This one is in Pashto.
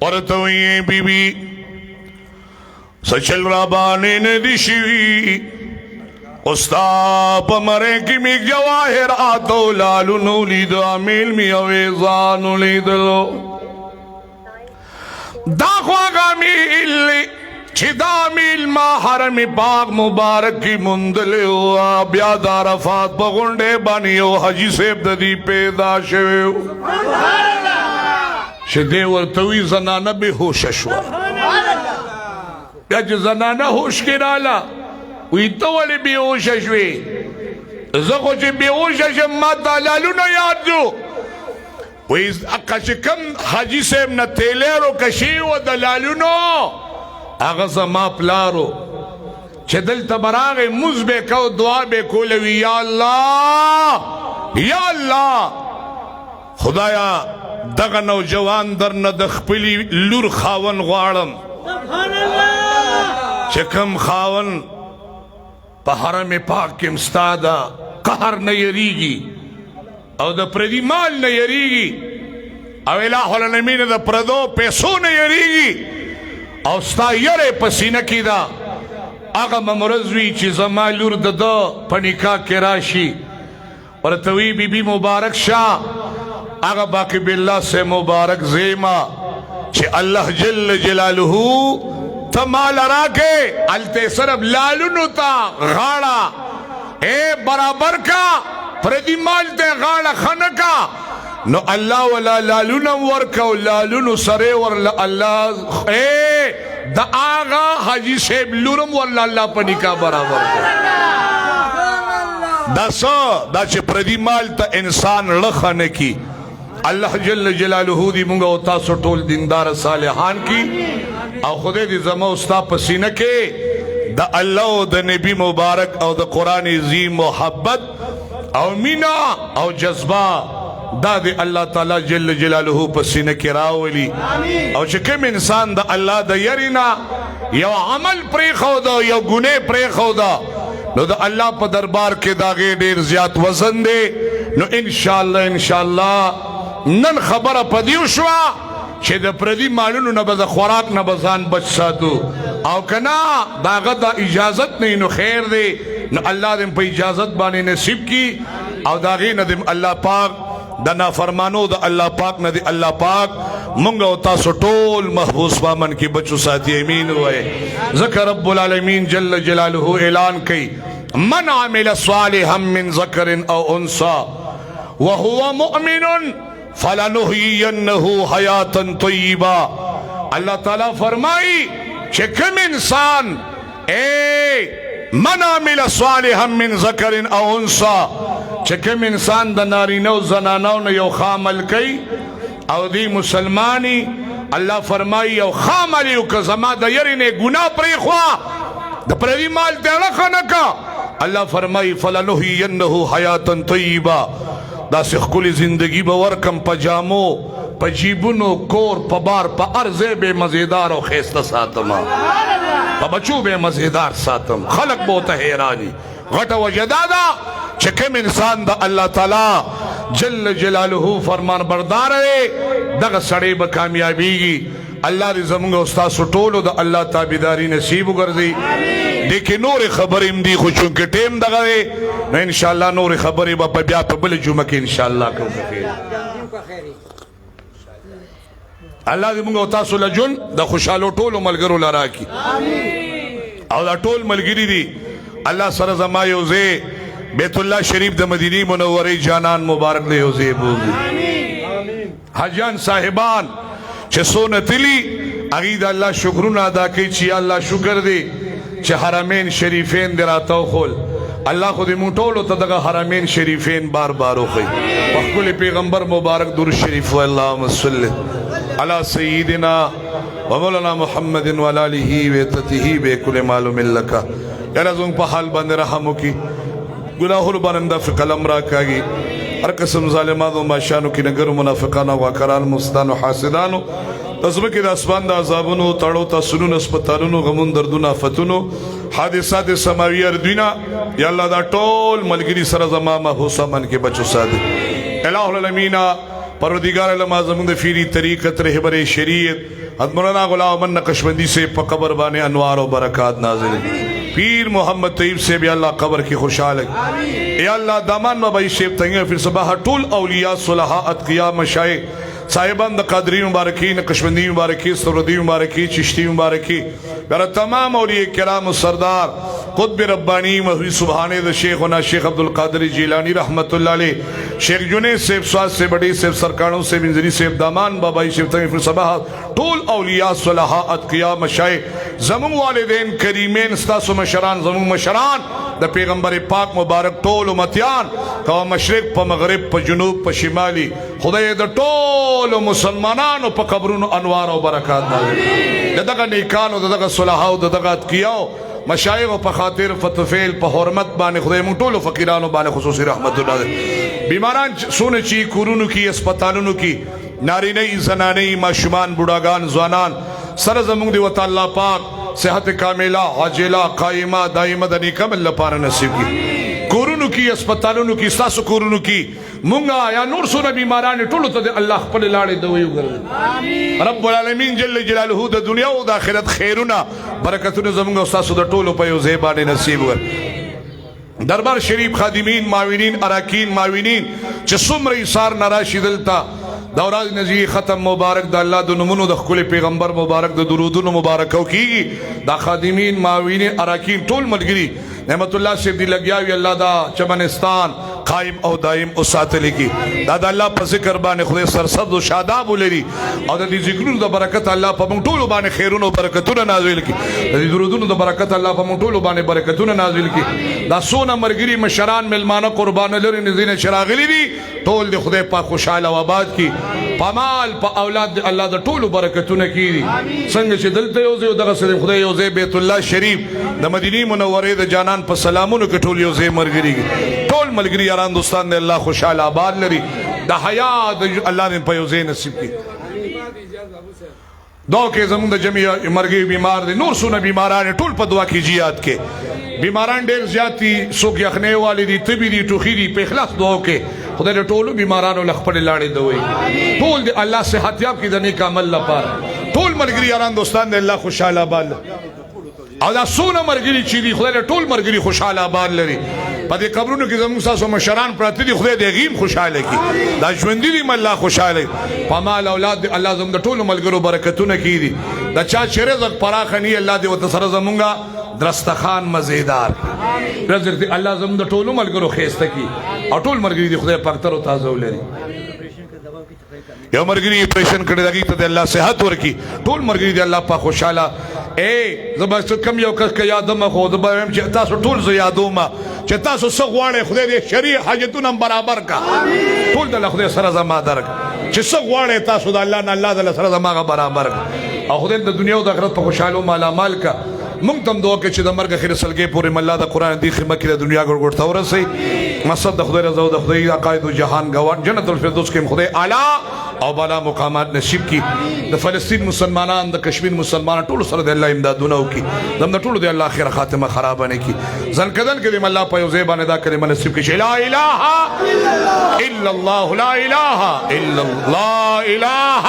ورته وی بی بی سچل را باندې نه دی شوی، استا په مره کې می جواهرات او لالونو لید، امیل می او ځان لیدلو. دا خو هغه میل چې دا میل ما حرم پاک مبارک کی مندلې او بیا د عرفات په غونډه باندې یو حاجی صاحب د دې پیدا شوی چې دی ورته وی، زنانه به هوش شوه. بیا چې زنانه هوش کې رااله، وی ته ولې بې هوشه شوې؟ زه خو چې بې هوشه شم، ما ته لالونه یاد دو. وی اقا چې کم حاجی صاحب نه تیلېرو کشي و د لالونو، هغه زما پلارو چې دلته به راغی، مونځ به یې کو، دعا به یې کوله، وي یا الله، یا الله، خدایا دغه نوجوان درنه د خپلې لور خاون غواړم چې کم خاون په حرم پاک کې ستا د قهر نه یریږي او د پردي مال نه یریږي او الہ العالمین د پردو پیسو نه یریږي او ستا یره په سینه کې ده، هغه ممرض وي چې زما لور د ده په نکاح کې راشي. ورته وی بی بی مبارک شه، هغه باقی بالله سے مبارک زیما چې الله جل جلاله ته مال راکې، الته صرف لالونو ته غاړه اے برابر کا، پردی مال ته غاړه خنکا، نو الله ولا لالونو ورکا او لالونو سره ورل الله اے د آغا حاجی صاحب لورم ورل الله په نکاح برابر کړ. دا څه دا چې پردی مال ته انسان لخه نه کی. الله جل جلاله دی مونږ او تاسو ټول دیندار صالحان کی او خدای دې زما او ستا په سینه کې د الله او د نبی مبارک او د قران عظیم محبت او مینا او جذبه دا دی الله تعالی جل جلاله په سینه کې راولي. او چې کوم انسان د الله د یرینا یو عمل پرې خو دا، یو ګناه پرې خو دا، نو د الله په دربار کې دا غي ډیر زیات وزن دی. نو ان شاء الله، ان شاء الله نن خبره پدیو شو چې د پردي مالونو نه به د خوراک نه به ځان بچ ساتو، او کنا داغه د اجازت نه نو خیر دی. نو الله دې په اجازت باندې نصیب کی او داغه نه دې الله پاک د نافرمانو د الله پاک نه دې الله پاک مونږ او تاسو ټول محفوظ پامن کې بچو ساتي. امین وای. ذکر رب العالمین جل جلاله اعلان کوي، من عمل صالحا من ذکر او انثى وهو مؤمن فلنحيينه حیاتا طیبه. الله تعالی فرمایي چې کوم انسان اے من عمل صالحا من ذکر او انثى، چې کوم انسان د نارینه او زنانو نه یو خامل کوي او دی مسلمانی، الله فرمایي یو خامل یو که زما د یری نه ګناه پرې خوا، د پردي مال ته اړخه نه کا، الله فرمایي فلنحيينه حیاتا طیبه، داسې ښکلې زندگی به ورکم، په جامو، په جیبونو، کور په بار، په ارزه به مزیدار او ښایسته ساتم، په بچو به مزیدار ساتم، خلق به ته حیرانی. غټه وجه دا ده چې کوم انسان د الله تعالی جل جلاله فرمان بردار دی، دغه سړی به کامیابیږي. الله دې زمونږ او ستاسو ټولو د الله تابعداري نصیب وګرځي. دې کې نورې خبرې هم دي، خو چونکې ټیم دغه دی، نو انشاءالله نورې خبرې به په بیا په بله جمعه کې انشاءالله کوو. الله دې موږ او تاسو له ژوند د خوشحالو ټولو ملګرو له راکړي، او دا ټول ملګري دي الله سره زما یو ځای بیت الله شریف د مدینه منورې جانان مبارک له یو ځای بوزي. حاجیان صاحبان چې څونه تلي، هغوی د الله شکرونه ادا کوي چې یا الله شکر دی چې حرمین شریفین دې راته وښول. الله خو دې مونږ ټولو ته دغه حرمین شریفین بار بار وښیي. په ښکلي پیغمبر مبارک درود شریف وایه. اللهم صل علی سیدنا ومولانا محمد وعلى آله وتته بكل معلوم لك. یا الله زموږ په حال باندې رحم وکړي، ګناهونو باندې د قلم راکاږي، هر قسم ظالمانو، ماشانو، کینګرو، منافقانو، واکران، مستانو، حاسدانو، د ځمکې د اسمان د عذابونو، تړو تاسونو، هسپتالونو، غمون، دردونو، آفتونو، حادثات سماوی اردوینا، یا الله دا ټول ملګری سره زما محوس امن کې بچو ساتي. الہ العالمین. پروردګار علما زموږ د فیری طریقت رهبر شریعت حضرت مولانا غلام احمد نقشبندی سے په قبر باندې انوار او برکات نازل. پیر محمد طیب سے بھی الله قبر کې خوشاله. یا الله دامان بابا شیخ تنگ پھر صبح ټول اولیاء صلحاء اتقیا مشایخ صاحبان د قادری مبارکی، نقشبندی مبارکی، سردی مبارکی، چشتی مبارکی، میرا تمام اولیاء کرام، سردار قطب ربانی مہوی سبحانے د شیخنا شیخ عبد القادر جیلانی رحمت اللہ علیہ، شیخ جنید صاحب سواز سے بڑی صاحب سرکانوں سے منزری صاحب دامان بابائی شیخ تنگ پھر صبح ټول اولیاء صلحاء اتقیا مشایخ، زمون والدین کریمین، ستاسو مشران، زمون مشران، د پیغمبر پاک مبارک ټول امتیان کو مشرق په مغرب په جنوب په شمالي، خدای د ټول مسلمانانو په قبرونو انوار او برکات نازل. دغه نیکانو، دغه صلحاو، دغه اتقیاو مشایخ په خاطر فتفیل په حرمت باندې خدای مونږ ټول فقیرانو باندې خصوصي رحمت الله. بیماران سونه چی کورونو کی، هسپتالونو کی، نارینه، زنانه، ماشومان، بوډاګان، ځوانان سره زمونږ دی وته الله پاک صحت کامله، عاجله، قائمه، دائمه د نیک عمل لپاره نصیب کړي. کورونو کی، هسپتالونو کی، ستاسو کورونو کی، مونږه یا نور سونه بیماران ټول ته الله خپل لاړې دوی وګرځي. رب العالمین جل جلاله د دنیا او د آخرت خیرونه برکتونه زمونږ او تاسو د ټولو په یو ځای باندې نصیب وکړي. دربار شریف خادمین، معاونین، اراکین، معاونین چې څومره ایثار نراشي دلته دورات نزی ختم مبارک د الله د نومونو د خپل پیغمبر مبارک د درودونو مبارکو کیږي، دا خادمین، معاونین، اراکین ټول ملګری نعمت الله صاحب دی لګیاوی، الله دا چمنستان قائم او دائم او ساتل کی. دا د الله په ذکر باندې خدای سرسبز او شاداب ولري او د دې ذکرونو د برکت الله په موږ ټولو باندې خیرونو او برکتونه نازل کړي. د دې درودونو د برکت الله په موږ ټولو باندې برکتونه نازل کړي. دا سونه مرګري مشران ملمانه قربان لري نزینه چراغلي دي، ټول د خدای پاک خوشاله او آباد کی. په مال په اولاد د الله د ټولو برکتونه کیږي. څنګه چې دلته یو ځای دغه سره خدای یو ځای بیت الله شریف د مدینه منورې د جانان په سلامونو کې ټول یو ځای مرګري. ټول ملګري یاران دوستان د الله خوشاله آباد لري، د حیا د الله دې په یو ځای نصیب کړي. دعا کې زمونږ د جميع مرګي بیمار دي، نور سونه بیماران ټول په دعا کې جیات کې. بیماران ډیر زیات دي، څوک یخنۍ والي دي، تبي دي، ټوخي دي، په اخلاص دعا کې خدای دې ټولو بیمارانو له خپل لاړې دوي. ټول دې الله صحتیاب کړي د نیک عمل لپاره. ټول ملګري یاران دوستان دې الله خوشاله آباد او دا سونه مرګري چې دي، خدای دې ټول مرګري خوشاله آباد لري. په دې قبرونو کې زموږ تاسو مشران پراته دي، خدای دې غیم خوشاله کړي. دا ژوندۍ دي الله خوشاله په مال اولاد دې الله زموږ د ټولو ملګرو برکتونه کړي. دا چا چې رزق پراخه نه، الله دې ورته سره زمونږه درستخان مزیدار رزق دې الله زموږ د ټولو ملګرو ښایسته کړي او ټول ملګري دې خدای پاک تر او تازه ولري. یو مرګري اپریشن کړی دغه ته الله صحت ورکي. ټول مرګري دې الله پاک خوشاله. اے زما څه کم یو کس که یادم خو زه وایم چې تاسو ټول زه یادوم چې تاسو څه غواړئ، خدای دې شرعي حاجتونه هم برابر کا. ټول د خدای سره زما درک چې څه غواړئ تاسو د الله نه، الله د سره زما برابر کا او خدای د دنیا او د آخرت په خوشحالو مالا مال کا. مونږ تم دعا کې چې د مرګ اخر سلګې پورې الله د قرآن دی خدمت کې د دنیا ګړ ګړ ته ورسي. مقصد د خدای رضا او د خدای عقاید او جهان ګوان جنت الفردوس کې خدای اعلی او بالا مقامات نصیب کی. د فلسطین مسلمانان، د کشمیر مسلمانان ټول سره د الله امدادونه وکي. زموږ ټول د الله خیر خاتمه خراب نه کی. ځن کدن کې د الله په یو ځای باندې دا کلمه نصیب کی چې لا اله الا الله، لا اله الا الله، لا اله.